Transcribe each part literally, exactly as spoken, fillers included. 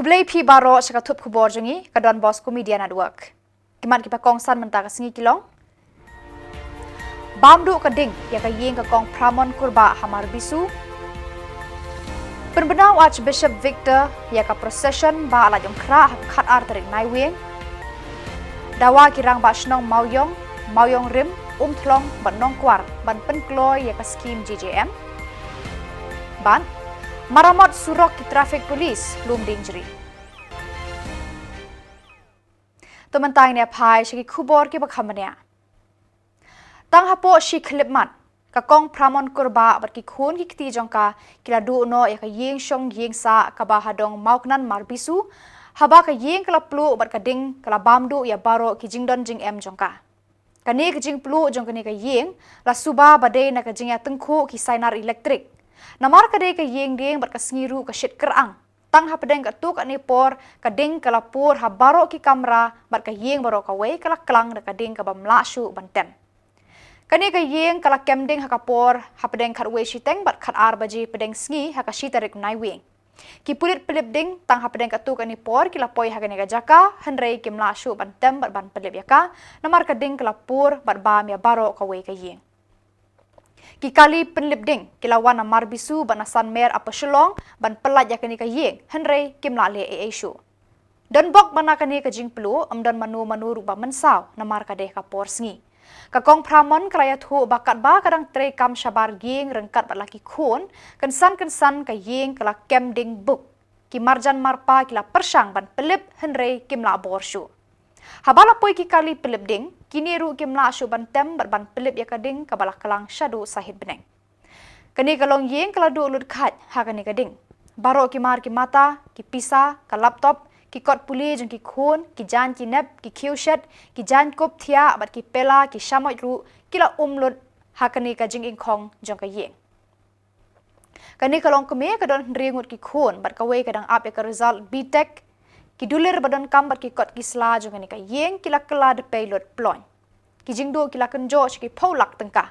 Khublei phi baroh sha ka thup khubor jong ngi ka Don Bosco Media Network. Ki mat kiba kongsan mynta ka sngi ki long: Bam duh ka ding ïa ka ïing ka Kong Phramon Kurbah ha Marbisu. Pynbna u Archbishop Victor ïa ka procession ba la jong khrah ha ka khatar tarik Naiwieng. Dawa ki rangbah shnong Mawiong, Mawiong Rim, Umthlong bad Nongkwar ban pynkloi ïa ka skim G J M. Bad maramot surok ki traffic police lum ding jri. To mynta ngin ïa phai sha ki khubor kiba kham bniah. Tang hapoh shi khyllipmat, ka Kong Phramon Kurbah bad ki khun ki kti jong ka ki la duh noh ïa ka ïing shong ïing sah kaba ha dong Mawknan Marbisu, haba ka ïing ka la pluh bad ka ding ka la bam duh ïa baroh ki jingdon jingem jong ka. Kane ka jingpluh jong kane ka ïing la suba ba dei na ka jingïatyngkhuh ki sainar elektrik. Namar ka dei ka ïing dieng bad ka sngi ruh ka shit kyrang. Tang hapdeng katto katne por ka ding ka la pur ha baroh ki kamra bad ka ïing baroh kawei ka la klang da ka ding kaba ym lah shuh ban tem. Kane ka ïing ka la kem ding ha ka por hapdeng khatwei shiteng bad khatar baje pdeng sngi ha ka shi tarik Naiwieng. Ki pulit pynlip ding tang hapdeng katto katne por ki la poi ha kane ka jaka, hynrei kim lah shuh ban tem bad ban pynlip ïa ka, namar ka ding ka la pur bad bam ïa baroh kawei ka ïing. Ki kali pynlip ding ki la wan na Marbisu bad na Sanmer Upper Shillong ban pyllait ïa kane ka ïing, hynrei kim lah leh ei ei shuh. Don bok ba na kane ka jingpluh ym don mano mano ruh ba mynsaw, namar ka dei ka por sngi. Ka Kong Phramon ka la ïathuh ba katba ka dang trei kam shabar ïing ryngkat bad la ki khun, kynsan kynsan ka ïing ka la kem ding buk. Ki marjan marpa ki la pyrshang ban pynlip, hynrei kim lah bor shuh. Haba la poi ki kali pynlip ding, kine ruh kim lah shuh ban tem bad ban pynlip ïa ka ding kaba la klang shaduh sahit bneng. Kane ka longïing ka la duh lut khait ha kane ka ding. Baroh ki mar ki mata, ki pisa, ka laptop, ki kot pule jong ki khun, ki jaiñ ki nep, ki khiew shet, ki jaiñ kup thiah bad ki pela ki shamoit ruh ki la um lut ha kane ka jingïngkhong jong ka ïing. Kane ka longkmie ka don hynriew ngut ki khun bad kawei ka dang ap ïa ka result B Tech. Ki dulir ba donkam bad ki kot ki sla jong kane ka ïing ki la kylla da pei lut ploiñ. Ki jingduh ki la kynjoh sha ki phew lak tyngka.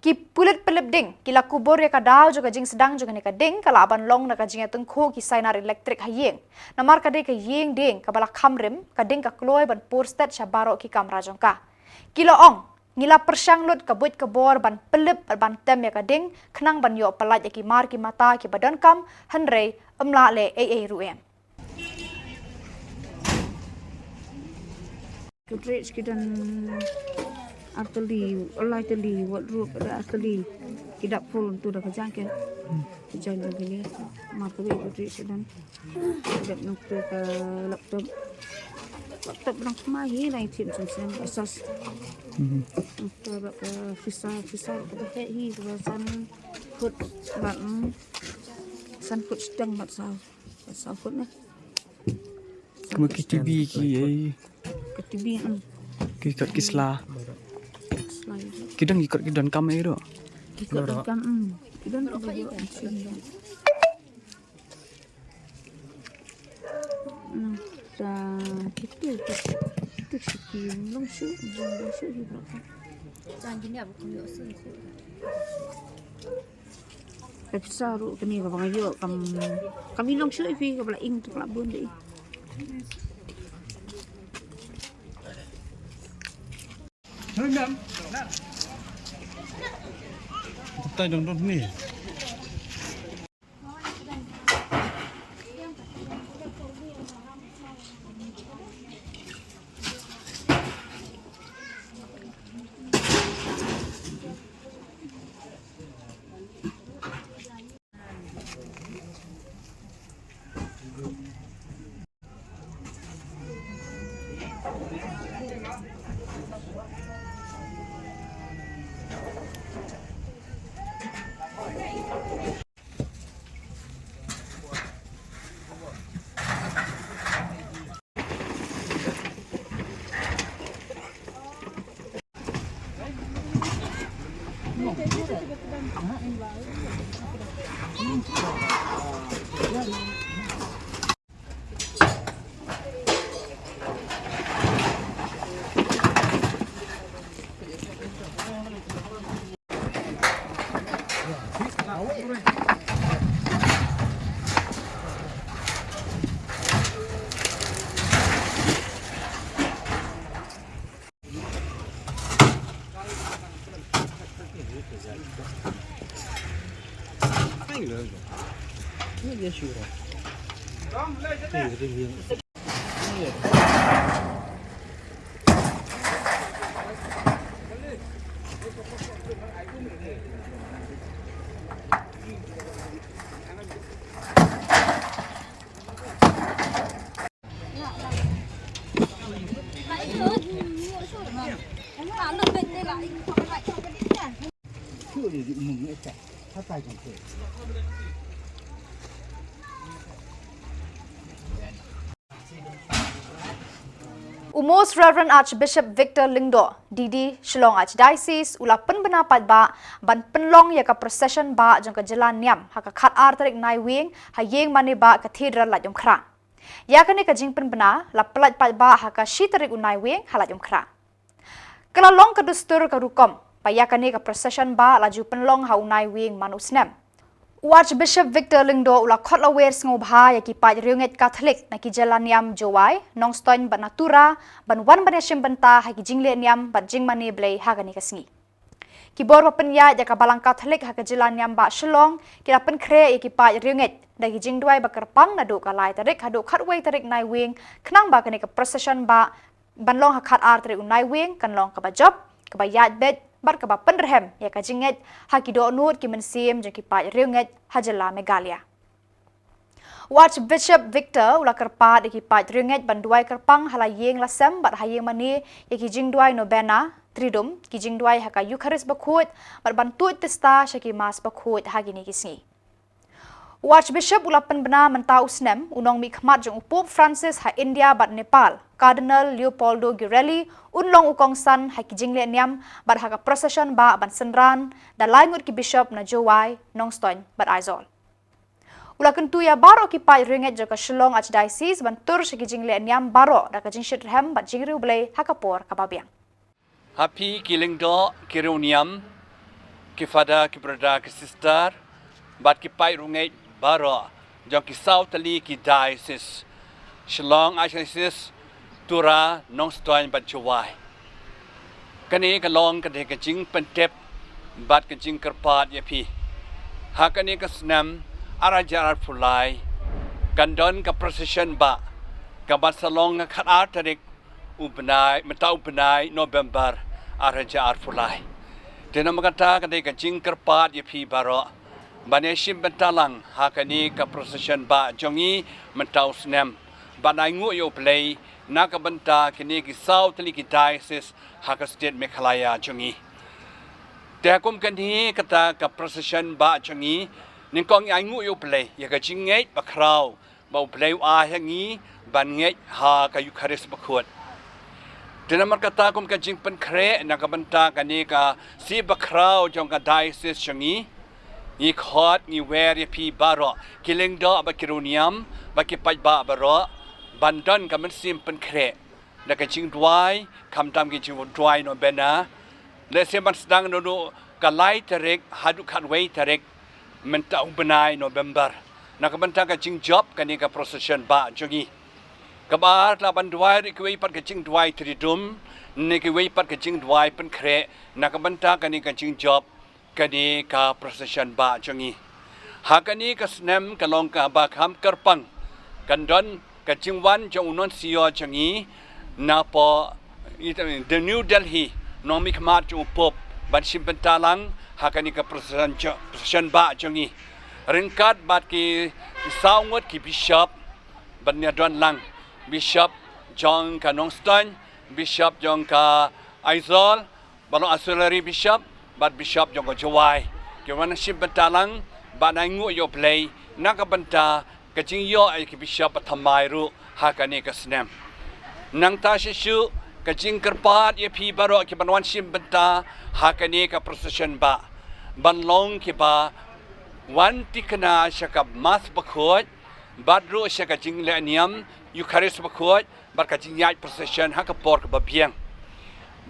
Ki pulit pynlip ding ki la kubur ïa ka daw jong ka jingsdang jong kane ka ding ka lah ban long na ka jingïatyngkhuh ki sainar elektrik ha ïing. Namar ka dei ka ïing dieng kaba la kham rim, ka ding ka kloi ban pur stet sha baroh ki kamra jong ka. Ki la ong, ngi la pyrshang lut ka buit ka bor ban pynlip bad ban tem ïa ka ding khnang ban ïoh pyllait ïa ki mar ki mata kiba donkam, hynrei ym lah leh ei ei ruh em. Ki drej ki don ar tylli, lai tylli, wardrobe da ar tylli. Ki dap full tu da ka jaiñ ki. Ki jaiñ jong kine. Mar kawei ki drej ki don. Ki dap nangtu ka laptop. Laptop nang kma hi nang ithim sem sem ka sos. Nangtu ba ka pisa, pisa ka ba heh hi ka ba san khut ba, mm, san khut shiteng ba saw. Ba saw khut ne. Kma ki T V ki ei. Ki T V, mm. Ki kot ki sla. Sla. Ki don ki kot ki donkam ei ruh. Ki kot donkam, mm. Ki don ki ba ïoh, mm. Hmm, ta kitu, kitu, kitu siki long shu, long shu hi bro. Ka pisa ruh kane ka ba nga ïoh kam, kam i long shu i phi ka ba la ing tu ka la bun dei. Tai dong dong ni. U Most Reverend Archbishop Victor Lyngdoh, D D, Shillong Archdiocese, u la pynbna paidbah ban pynlong ïa ka procession bah jong ka jylla niam ha ka khatar tarik Naiwieng ha ïing mane bah Cathedral Laitumkhrah. Ïa kane ka jingpynbna la pyllait paidbah ha ka shi tarik u Naiwieng ha Laitumkhrah. Ka la long ka dustur ka rukom ba ïa kane ka procession bah la ju pynlong ha u Naiwieng man u snem. U Archbishop Victor Lyngdoh u la khot lawer sngewbha ïa ki paid riewngeit Katholik na ki jylla niam Jowai, Nongstoiñ bad na Tura ban wan ban ïashim bynta ha ki jingleh niam bad jingmane Blei ha kane ka sngi. Ki bor ba pynïaid ïa ka Balang Katholik ha ka jylla niam bah Shillong ki la pynkhreh ïa ki paid riewngeit da ki jingduwai ba kyrpang naduh ka lai tarik haduh khatwei tarik Naiwieng, khnang ba kane ka procession bah ban long ha khatar tarik u Naiwieng kan long kaba jop, kaba ïaid beit bad kaba pynrhem ïa ka jingngeit ha ki dohnud ki mynsiem jong ki paid riewngeit ha jylla Meghalaya. U Archbishop Victor u la kyrpad ïa ki paid riewngeit ban duwai kyrpang ha la ïing la sem bad ha ïing mane ïa ki jingduwai novena, triduum, ki jingduwai ha ka Eukharist bakhuid bad ban tuid tista sha ki Mass bakhuid ha kine ki sngi. U Archbishop u la pynbna mynta u snem u nongmihkhmat jong u Pope Francis ha India bad Nepal, Cardinal Leopoldo Girelli, un long u kongsan ha ki jingleh niam bad ha ka procession bah ban synran da lai ngut ki bishop na Jowai, Nongstoiñ bad Aizawl. U la kyntu ïa baroh ki paid riewngeit jong ka Shillong Archdiocese ban tur sha ki jingleh niam baroh da ka jingshitrhem bad jingriewblei ha ka por kaba biang. Ha phi ki lyngdoh, ki riewniam, ki father, ki brother, ki sister bad ki paid riewngeit baroh jong ki saw tylli ki diocese, Shillong Archdiocese, Tura, Nongstoiñ bad Jowai. Kane ka long ka dei ka jingpyntip bad ka jingkyrpad ïa phi. Ha kane ka snem ar hajar arphew lai kan don ka procession bah kaban sa long ha ka khatar tarik u bnai, mynta u bnai November ar hajar arphew lai. Te namar kata ka dei ka jingkyrpad ïa phi baroh ban ïashim bynta lang ha kane ka procession bah jong ngi mynta u snem, ban ainguh ïa u Blei na ka bynta kine ki saw tylli ki diocese ha ka state Meghalaya jong ngi. Te ha kum kane kata ka procession bah jong ngi, nyngkong ngi ainguh ïa u Blei ïa ka jingngeit bakhraw ba u Blei u ai ha ngi ban ngeit ha ka Eukharist bakhuid. Te namar kata kum ka jingpynkhreh na ka bynta kane ka sngi bakhraw jong ka diocese jong ngi, ngi khot, ngi wer ïa phi baroh ki lyngdoh bad ki riewniam bad ki paidbah baroh ban don ka mynsiem pynkhreh da ka jingduwai, khamtam ki jingduwai novena. Lehse ban sdang naduh ka lai tarik haduh khatwei tarik mynta u bnai November na ka bynta ka jingjop kane ka procession bah jong ngi. Kaba ar, la ban duwai ruh kiwei pat ka jingduwai triduum ne kiwei pat ka jingduwai pynkhreh na ka bynta kane ka jingjop kane ka procession bah jong ngi. Ha kane ka snem ka long kaba kham kyrpang, kan don ka jingwan jong u nuncio jong ngi na pdeng New Delhi, nongmihkhmat jong u Pope, ban shim bynta lang ha kane ka procession jo-, procession bah jong ngi. Ryngkat bad ki saw ngut ki bishop ban ïadon lang, bishop jong ka Nongstoiñ, bishop jong ka Aizawl, ba long auxiliary bishop bad bishop jong ka Jowai, ki wan shim bynta lang ban ainguh ïa u Blei na ka bynta ka jingïoh ïa ki bishop ba thymmai ruh ha kane ka snem. Nangta shisha ka jingkyrpad ïa phi baroh ki ban wan shim bynta ha kane ka procession bah, ban long kiba wan thikna sha ka Mass bakhuid bad ruh sha ka jingleh niam Eukharist bakhuid bad ka jingïaid procession ha ka por kaba biang.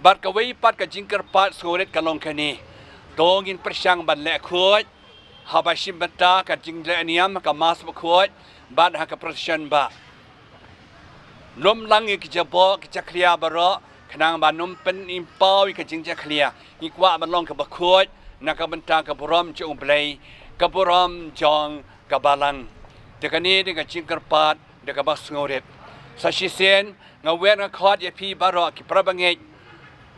Bad kawei pat ka jingkyrpad sngewrit ka long kane. To ngin pyrshang ban leh khuid haba shim bynta ka jingleh niam ha ka Mass bakhuid bad ha ka procession bah. Lum lang ïa ki jaboh ki jakhlia baroh khnang ban ym pynim paw ïa ka jingjakhlia. Ngi kwah ban long kaba khuid na ka bynta ka burom jong u Blei ka burom jong ka balang. Te kane dei ka jingkyrpad da kaba sngewrit. Sa shisien nga wer nga khot ïa phi baroh ki parabangeit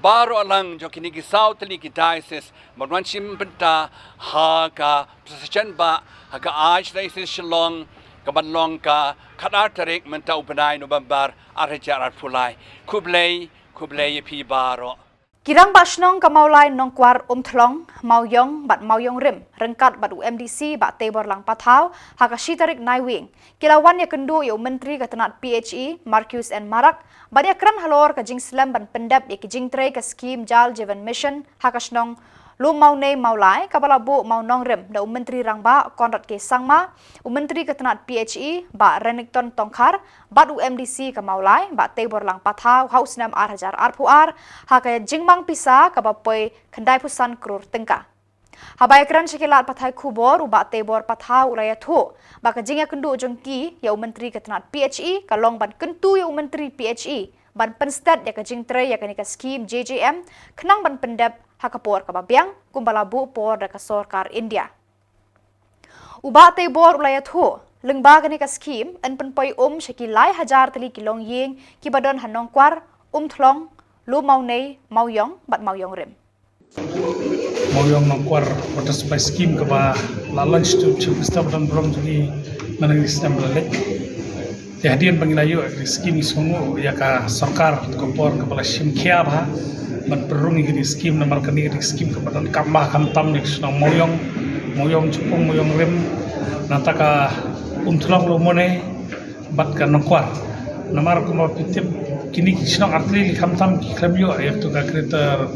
baroh lang jong kine ki saw tylli ki diocese ban wan shim bynta ha ka procession ba ha ka Archdiocese Shillong, kaban long ka khatar tarik mynta u bnai November ar hajar arphew lai. Khublei, khublei ïa phi baroh. Ki rangbah shnong ka Mawlai, Nongkwar, Umthlong, Mawiong bad Mawiongrim ryngkat bad u M D C Bah Teibor Langpathaw ha ka shi tarik Naiwieng ki la wan ïakynduh ïa u Myntri ka tnat P H E Marcuise N Marak ban ïakren halor ka jingslem ban pyndep ïa ki jingtrei ka skhim Jal Jeevan Mission ha ka shnong Lummawnei Mawlai kaba la buh mawnongrim da u Myntri Rangbah Conrad K Sangma, u Myntri ka tnat P H E Bah Renikton Tongkhar bad u M D C ka Mawlai Bah Teibor Langpathaw ha u snem ar hajar arphew ar ha ka jingmang pisa kaba poi khyndai phew san klur tyngka. Haba ïakren sha ki lad pathai khubor, u Bah Teibor Pathaw u la ïathuh ba ka jingïakynduh jong ki ïa u Myntri ka tnat P H E ka long ban kyntu ïa u Myntri P H E ban pynsted ïa ka jingtrei ïa kane ka skhim J J M khnang ban pyndep ha ka por kaba biang kumba la buh por da ka sorkar India. U Bah Teibor u la ïathuh lyngba kane ka skhim yn pynpoi um sha ki lai hajar tylli ki longïing kiba don ha Nongkwar, Umthlong, Lummawnei, Mawiong bad Mawiongrim. Mawiong Nongkwar Water Supply Scheme kaba la launch to Chief Minister ba don burom jong ngi mynta ka snem ba la leit. Te hadien ba ngi la ïoh ïa ka skhim ngi sngewnguh ïa ka sorkar ka por kaba la shim khia bha ban pynrung ïa ka skhim namar kane ka skhim kaba donkam bha khamtam ïa ka shnong Mawiong, Mawiong Jepung, Mawiongrim, nangta ka Umthlong, Lummawnei bad ka Nongkwar. Namar kumba phi tip kine ki shnong artylli khamtam ki khlem ïoh ïa ka Greater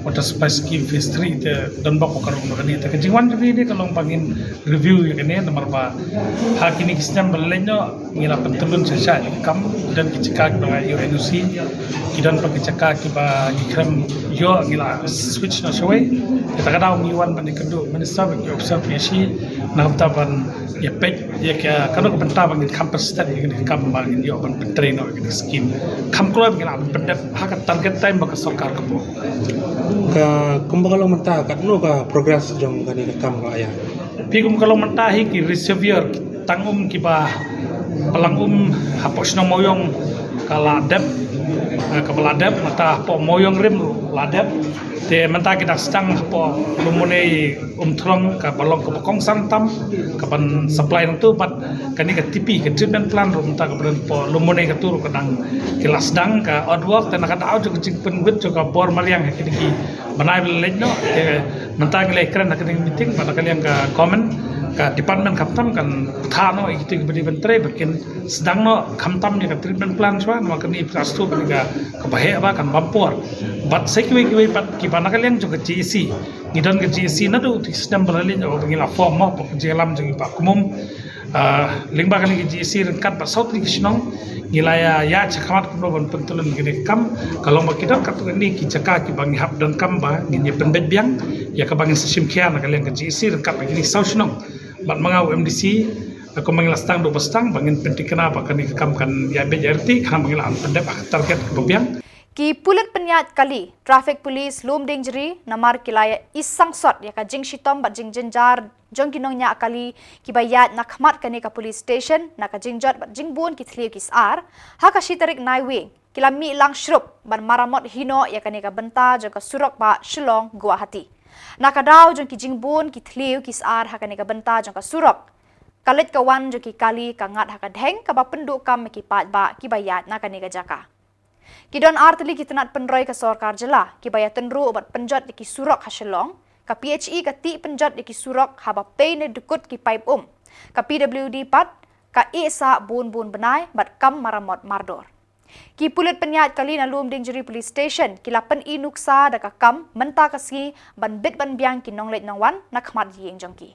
Water Supply Scheme Phase three te don bok ka rung kane. Te ka jingwan jong ngi ka long ba ngin review ïa kane namar ba ha kine ki snem ba la leit noh ngi la pyntylun shisha ïa ka kam, ki don ki jaka kiba la ïoh N O C, ki don pat ki jaka kiba ki khlem ïoh, ngi la switch noh shawei. Kata ka daw ngi wan ban ïakynduh Minister bad ki officer P H E na ka bynta ban ïa peit ïa ka kano ka bynta ba ngin kham pynsted ïa kane ka kam ba ngin ïoh ban pyntrei noh ïa kane ka skhim. Kham kloi ba ngin lah ban pyndep ha ka target time ba ka sorkar ka buh. Ka kumba ka long mynta katno ka progress jong kane ka kam ka ïa. Phi, kum ka long mynta hi ki reservoir, ki tang um kiba pynlang um hapoh shnong Mawiong ka la dep, eh, kaba la dep, mynta hapoh Mawiongrim la dep. Te mynta ki dang sdang hapoh Lummawnei, Umthlong kaba long kaba kongsan tam kaban supply nangtu bad kane ka T P, ka treatment plant ruh mynta kaba don hapoh Lummawnei katu ruh ka dang ki la sdang ka earthwork, te na ka daw jong ka jingpynbit jong ka bor mariang ha kine ki bnai ba la leit noh, te mynta ngi la ïakren ha kane ka meeting bad na ka liang ka government, ka department khamtam kan bthah noh ïa kito kiba dei ban trei ba kin sdang noh khamtam ïa ka treatment plant shuwa namar kane phi la sngewthuh kane ka kaba heh bha kan bam por. Bad sa kiwei kiwei pat kiba na ka liang jong ka G A C, ngi don ka G A C naduh ki snem ba la leit ba ngi la form mo, ba ka jingïalam jong ngi ba kumno. Ah, lyngba kane ka G A C ryngkat bad saw tylli ki shnong ngi la ïa, ïa shakhmat kumno ban pyntylun kane ka kam, ka long ba ki don katto katne ki jaka kiba ngi hap donkam ba ngin ïa pynbeit biang ïa kaba ngin sa shim khia na ka liang ka G A C ryngkat bad kine ki saw shnong bad ma nga u M D C, kumba ngi la sdang duh ba sdang ba ngin pyntikna ba kane ka kam kan ïa beit ïa riti khnang ba ngin lah ban pyndep ha ka target kaba biang. Ki pulit pynïaid kali, traffic police, Lumdiengjri namar ki la ïa isangsot ïa ka jingshitom bad jingjynjar jong ki nongñiah kali kiba ïaid na khmat kane ka police station na ka jingjot bad jingbun ki thliew ki sar ha ka shi tarik Naiwieng ki la mih lang shrup ban maramot hi noh ïa kane ka bynta jong ka surok ba Shillong Guwahati. Na ka daw jong ki jingbun ki thliew ki sar ha kane ka bynta jong ka surok, ka leit ka wan jong ki kali ka ngat ha ka dheng kaba pynduh kam ïa ki paidbah kiba ïaid na kane ka jaka. Ki don artylli ki tnat pynroi ka sorkar jylla kiba ïatynruh bad pynjot ïa ki surok ha Shillong. Ka P H E ka tih pynjot ïa ki surok haba pei ne dkut ki paip um. Ka P W D pat ka ïeh sah bun bun bnai bad kam maramot mardor. Ki pulit pynïaid kali na Lumdiengjri Police Station ki la pyni nuksa da ka kam mynta ka sngi ban bit ban biang ki nongleit nongwan na khmat ïing jong ki.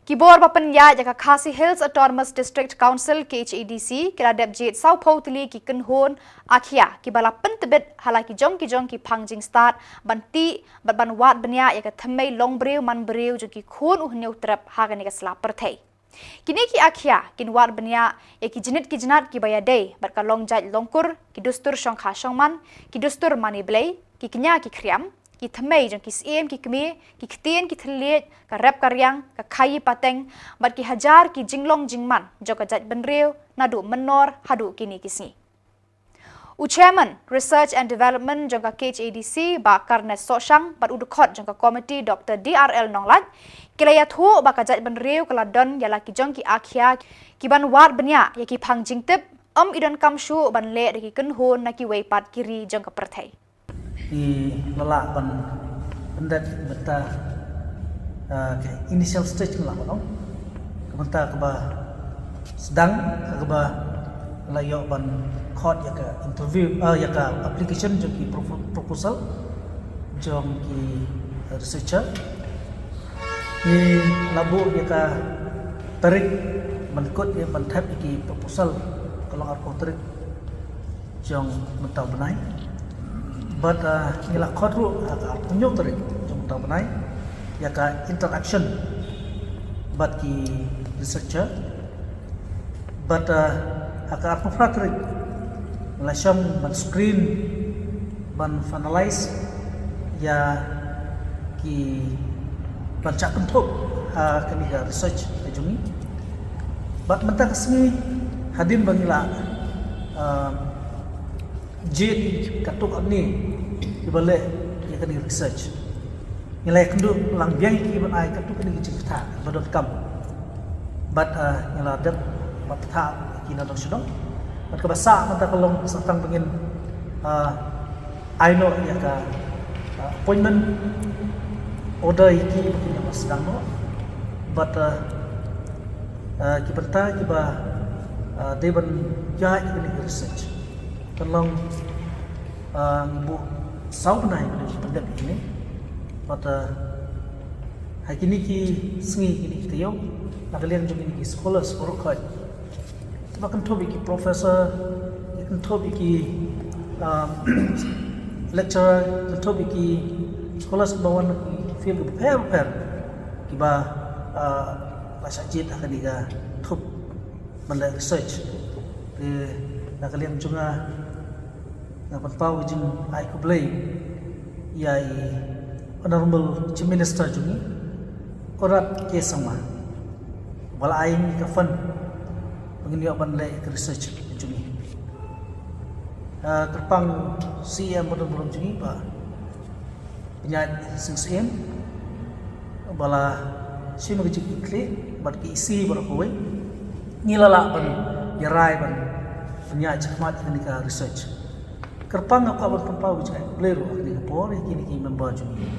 Ki bor ba pynïaid ïa ka Khasi Hills Autonomous District Council, K H A D C, ki la dep jied sawphew tylli ki kynhun akhia kiba la pyntbit ha la ki jong ki jong ki phang jingstad ban tih bad ban wad bniah ïa ka thymmei long briew man briew jong ki khun u hynñiew trep ha kane ka sla pyrthei. Kine ki akhia kin wad bniah ïa ki jnit ki jnat kiba ïadei bad ka long jait long kur, ki dustur shongkha shongman, ki dustur mane blei, ki kñia ki khriam, ki thymmei jong ki syiem ki kmie, ki ktien ki thylliej, ka rep ka riang, ka khaïi pateng bad ki hajar ki jinglong jingman jong ka jaitbynriew naduh mynnor haduh kine ki sngi. U Chairman Research and Development jong ka K H A D C, Bah Carnes Sohshang, bad u dkhot jong ka komiti, Doctor D R L Nonglait, ki la ïathuh ba ka jaitbynriew ka la don ïa la ki jong ki akhia kiban wad bniah ïa ki phang jingtip, ym i donkam shuh ban leh da ki kynhun na kiwei pat ki ri jong ka pyrthei. I la lah ban pyndep bynta, ah, ka initial stage, nga lah ban ong, ka bynta kaba sdang, kaba la ïoh ban khot ïa ka interview, ah, ïa ka application jong ki propo-, proposal jong ki researcher. Ngi la buh ïa ka tarik ban kut ïa ban thep ïa ki proposal ka long arphew tarik jong mynta u bnai. Bad, ah, ngi la khot ruh ha ka arphew hynñiew tarik jong mynta u bnai ïa ka interaction bad ki researcher. Bad, ah, ha ka arphew phra tarik ngi la shong ban screen, ban finalize ïa ki ban shah kynthup ha kane ka research ka jong ngi. Bad mynta ka sngi, hadien ba ngi la, ah, jied katto katne kiba leh ïa kane ka research, ngi la ïakynduh lang biang ïa ki ban ai katto katne ki jingbatai ba donkam. Bad, ah, ngi la dep ban batai ïa ki na dong sha dong. Bad kaba sah mynta ka long sa tang ba ngin, ah, ai noh ïa ka, ah, appointment order ïa ki ba kin ïa sdang noh. Bad, ah, ah, ki bynta kiba, ah, dei ban ïaid ïa kane ka research kan long, ah, ngi buh saw bnai ban pyndep ïa kine. Bad, ah, ha kine ki sngi, kine ki taïew, na ka liang jong kine ki scholars baroh khoit, kiba kynthup ïa ki professor, ki kynthup ïa ki, um, lecturer, kynthup ïa ki scholars kiba wan na ki field kiba pher bapher, kiba, uh, la shah jied ha kane ka thup ban leh research. Te na ka liang jong nga, nga pynpaw ka jingai khublei ïa i Honorable Chief Minister jong ngi, Conrad K Sangma, ba la ai ngi ka fund ba ngin ïoh ban leh ka research jong ngi. Ah, kyrpang C E M ba don burom jong ngi, Bah Pynïaid Sing Syiem, ba la shim ka jingkitkhlieh bad ki E C baroh kawei, ngi la lah ban ïarai ban pynïaid shakhmat ïa kane ka research. Kyrpang nga kwah ban pynpaw ka jingai khublei ruh ha kane ka por ïa kine ki member jong ngi.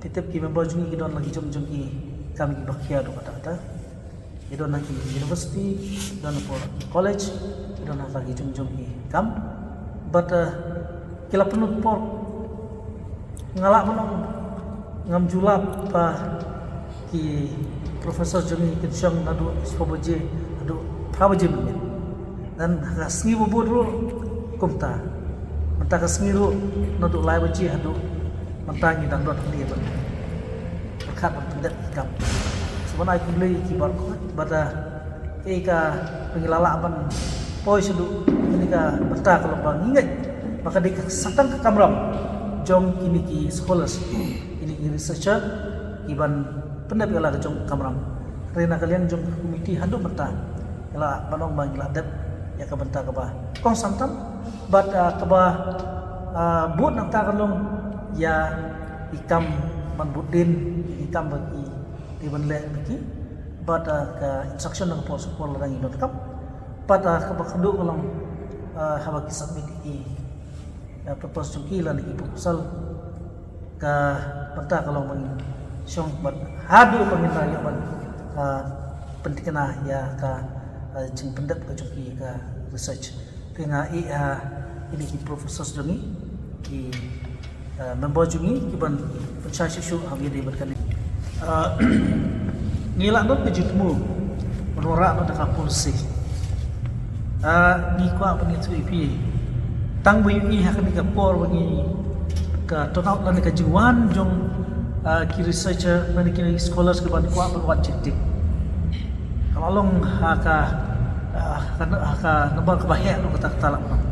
Phi tip ki member jong ngi ki don la ki jong jong ki kam kiba khia haduh katta katta. Ki don ha ki university, don ha por college, ki don ha ki jong jong ki kam. But, uh, ki la pynlut por, nga lah ban ong ngam ju lap ba ki professor jong ngi kin shong naduh sawphew baje haduh phra baje mynmiet. Dang ha ka sngi ba bud ruh kumta. Mynta ka sngi ruh naduh lai baje haduh mynta ngi dang don hangne ban pyrkhat ban pyndep ki kam. Sa ban ai khublei ïa ki baroh khoit, bad, ah, kaei kaba ngi la lah ban poi shaduh kane ka bynta ka long ba ngi ngeit ba ka dei ka sa tang ka kamram jong kine ki scholars, kine ki researcher, kiban pyndep ïa la ka jong ka kamram. Hynrei na ka liang jong ka komiti haduh mynta ngi la ban ong ba ngi la dep ïa ka bynta kaba kongsan tam bad, ah, kaba, ah, bud nangta ka long ïa i kam ban bud dien, i kam ba ki dei ban leh ba ki bad, ah, ka instruction na ka por sha ka por lada ngi donkam bad, ah, kaba khatduh ka long, ah, haba ki submit ïa ki, ah, papers jong ki lane ki proposal. Ka bynta ka long ban shong bad haduh ba ngin ïoh ban, ah, pynthikna ïa ka, ah, jingpyndep ka jong ki ka research. Te nga ïa, ah, ïa ki professors jong ngi, ki, ah, member jong ngi ki ban pynshai shuh shuh ha ïa dei bad kane. Ah, ngi la don ka jingthmu ban wanrah noh da ka policy. Ah, ngi kwah ban ïathuh ïa phi tang ba ïohi ha kane ka por ba ngi ka turnout lane ka jingwan jong, ah, ki researcher lane ki scholars ki ban kwah ban wad jingtip. Ka la long ha ka, ah, ka, ha ka nambar kaba heh long kata kata la long.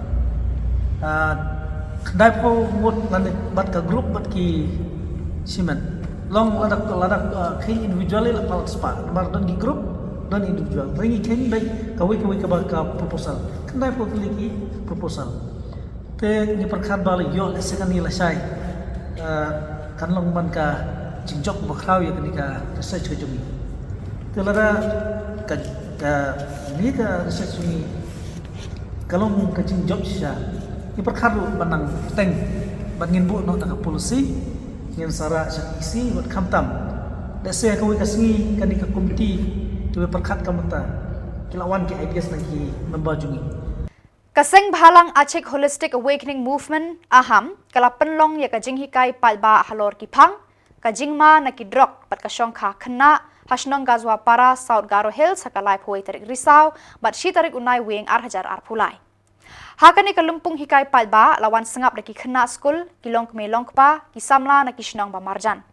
Ah, khyndai phew ngut lane bad ka group bad ki shimet. Long lada, lada, ah, kheiñ individually la palat spah. Namar don ki group, don individual. Hynrei ngi kheiñ beit kawei kawei kaba ka proposal. Khyndai phew tylli ki proposal. Te ngi pyrkhat ba la ïoh lehse kane lashai, ah, kan long ban ka jingjop ba khraw ïa kane ka research ka jong ngi. Te lada ka, kane ka research jong ngi ka long ka jingjop shisha, ngi pyrkhat ruh ban nang bteng ban ngin buh noh da ka policy, ngin sa rah sha ka E C bad khamtam. Lehse ha kawei ka sngi kane ka komiti kiba pyrkhat ka mynta ki la wan ki ideas na ki member jong ngi. Ka Seng Bhalang Achik Holistic Awakening Movement, AHAM, ka la pynlong ïa ka jinghikai paidbah halor ki phang, ka jingma na ki drok bad ka shongkha khynnah ha shnong Gazwapara, South Garo Hills, ha ka laiphew wei tarik Risaw bad shi tarik u Naiwieng ar hajar arphew lai. Ha kane ka lympung hikai paidbah la wan sngap da ki khynnah skul, ki longkmie longkpa, ki samla na ki shnong ba marjan.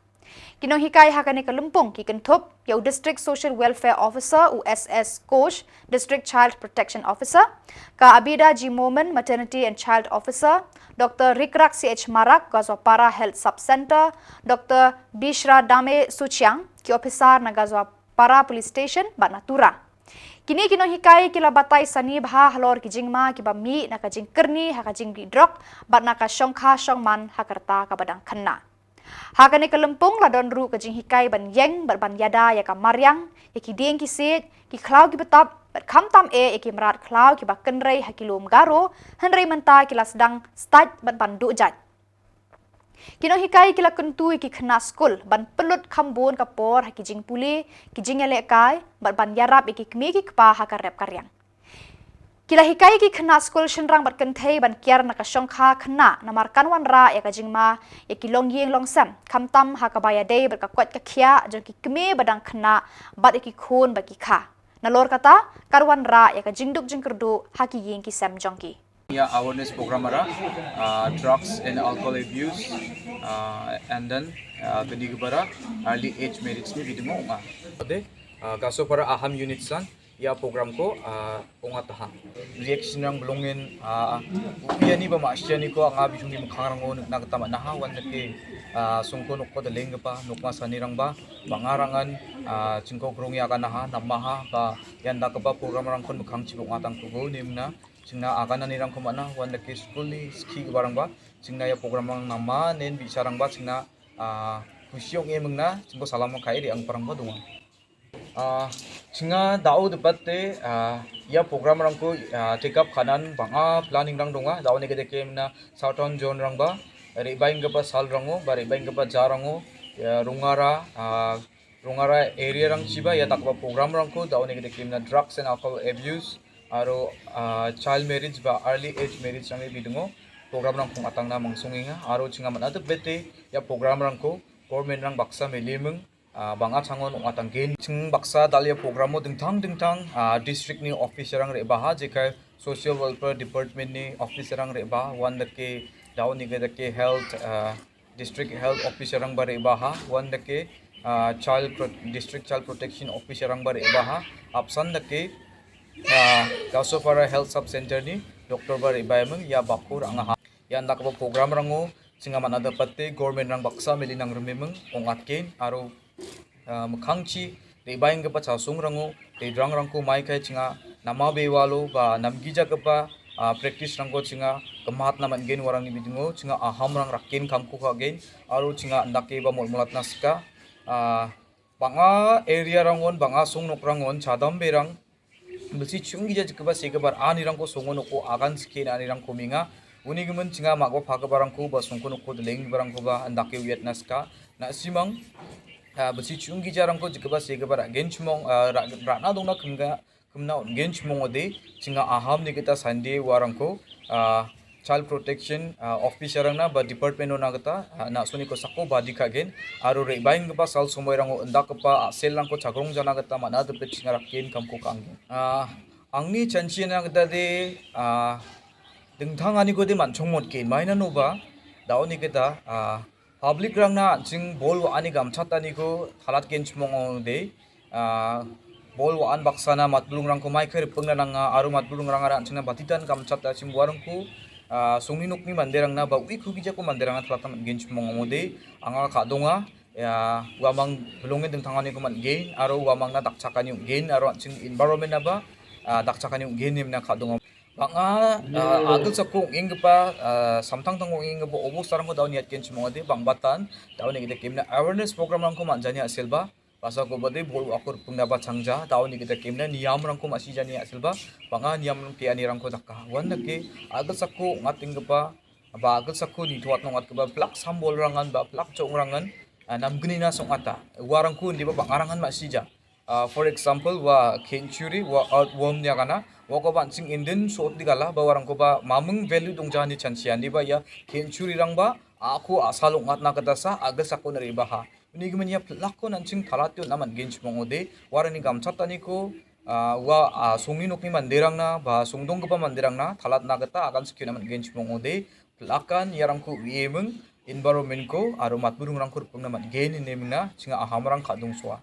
Ki nonghikai ha kane ka lympung ki kynthup ïa u District Social Welfare Officer, u S S Kosh, District Child Protection Officer, ka Abida G Momin, Maternity and Child Officer, Doctor Rikrak C H Marak, Gazwapara Health Sub Center, Doctor Bishra Dame Suchiang, ki officer na Gazwapara Police Station bad na Tura. Kine ki nonghikai ki la batai sani bha halor ki jingma kiba mih na ka jingkyrni ha ka jingdih drok bad na ka shongkha shongman ha ka rta kaba dang khynnah. Ha kane ka lympung la don ruh ka jinghikai ban ïeng bad ban ïada ïa ka mariang, ïa ki dieng ki siej, ki khlaw ki btap, bad khamtam eh ïa ki mrad khlaw kiba kynrei ha ki lum Garo, hynrei mynta ki la sdang stait bad ban duh jait. Ki nonghikai ki la kyntu ïa ki khynnah skul ban pynlut kham bun ka por ha ki jingpule, ki jingïalehkai, bad ban ïarap ïa ki kmie ki kpa ha ka rep ka riang. Ki la hikai ïa ki khynnah skul shynrang bad kynthei ban kiar na ka shongkha khynnah namar kan wanrah ïa ka jingma ïa ki longïing longsem, khamtam ha kaba ïadei bad ka koit ka khiah jong ki kmie ba dang khynnah bad ïa ki khun ba ki kha. Nalor kata, kan wanrah ïa ka jingduk jingkyrduh ha ki ïing ki sem jong ki. Ïa awareness program ara, ah, drugs and alcohol abuse, ah, and then, ah, kadi kaba ara early age marriage ne bidung nga. Ade, ah, Gazwapara AHAM unit san ïa program ko, ah, ong ataha. Reaction rang blongin, ah, u ïa ni ba ma shia ni ko nga bidung ni mkhang rang o na kata ma naha wan dake, ah, sungko nuk ko da leng kapa nuk ma sani rang ba, ba nga rangan, ah, jingko grong ïa ka naha, nam maha, ba ïa nda kaba program rang kon mkhang chibuk nga tang ko go ni mna. Chingna aga nani rang kumana wan da ke skul ni ski ke barang ba. Chingna ïa program rang nama nen bi sarang ba chingna, ah, kusiong e mengna chingko salam kai ri ang parang ba dunga. Ah, chinga dau debat te, ah, ïa program rang ko, ah, take up kanan bang a planning rang dunga. Dau ne ke deke mena Southern Zone rang ba. Ri baing ke ba sal rango, ba ri baing ke ba ja rango, ïa rungara, ah, rungara area rang chiba ïa tak ba program rang ko dau ne ke deke mena drugs and alcohol abuse. Aro, ah, child marriage ba early age marriage rang bidungo. Program rang kung atang na mangsung inga. Aro chinga mana te bete ïa program rang ko government rang baksa melimeng, ah, bang at sangon ung atang gen. Ching baksa dal ïa program mo dingtang dingtang, ah, district ni office rang re baha jekai social welfare department ni office rang re ba wan dake dau ni ke dake health, ah, district health officer rang ba re baha wan dake, ah, child pro-, district child protection officer rang ba re baha apsan dake, ah, Gazwapara health sub center ni doctor ba re ba meng ïa bakur anga ha ïa nda ka program rango chinga mana da pate government rang baksa meli nang rememeng ong atken aro, ah, mkhang chi Ribang kapa chasung rango, te drang rangko mai kai chinga, nama bewalo, ba namgi ja kapa, ah, practice rangko chinga, kemat naman gen warang ni bidingo, chinga aham rang rakin kam kuka gen, aro chinga ndake ba mol molat naska, ah, banga area rangon, banga sung nok rangon, chadam berang, bisi chungi ja kapa se kabar ani rangko songo noko agan sike na ani rangko minga, uni gemen chinga magwa pha kabar rangko, ba sungko noko deleng barangko ba, ndake uyat naska, na simang, ah, bisi chungi ja rangko jikaba se kabar gen chmong, ah, ra-, rana dongna kumga, kumna gen chmong ode, chinga aham ni kita Sunday warangko, ah, child protection, ah, officer rangna ba department ona kita, ah, na suni ko sako ba dikagen, aro ribang kapa sal sumoi rango ndak kapa, ah, sel rangko chagrong jana kita mana depet chinga rakin kamko kanggen. Ah, angni chanchi na kita de, ah, dengthang ani ko de manchong mot ken, maina no ba, daoni kita, ah, public rangna ching bol wa ani gamchat ani ko thalat gen chmong de, ah, bol wa an baksana matbulung rangko mai kher pengna nanga, aro matbulung ranga ran chingna batitan gamchat ta chim warangko, ah, sungni nokni manderangna ba ui khugi jako manderangna thalat naman gen chmong de, anga ka donga, ya, wamang belongen dengthang ani ko man gen, aro wamang na dakchak ani gen, aro ching environment na ba, ah, dakchak ani gen nimna ka donga. Banga, ah, agel sako ing kapa, ah, samtang tang ing kapa obo sarangko daoni at gen chmong de, bang batan, daoni kita kemna awareness program rangko man jani asil ba, basa ko bade bol akur pengna ba changja, daoni kita kemna niam rangko masi jani asil ba, banga niam rangke ani rangko dakka. Wan dake, agel sako ngat ing kapa, ba agel sako ni tuat nongat kapa, plak sambol rangan ba, plak chong rangan, ah, namgni na song ata. Warangko ndi ba banga rangan masi ja. Ah, for example, wa khenchuri, wa earthworm nya kana, wa ko ban sing inden sot di gala, ba warangko ba mamung value dong jani chansian di ba ya khenchuri rang ba, aku asal ngat na kata sa, agel sako nari baha. Uni gemen ya plak ko nan sing thalat yo naman gen chmong ode, warani gamchat ani ko, ah, wa, ah, sungni nokni manderangna, ba sungdong kapa manderangna, thalat na kata agan sikyo naman gen chmong ode, plakan yarangko wiemeng, environment ko, aro matbulung rangko rupung naman gen nemna, chinga aham rang ka dong swa.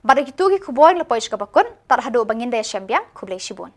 Bad kitu ki khubor la poi chka bakun, tar hadu bangin da ya shambiang, khublei shibun.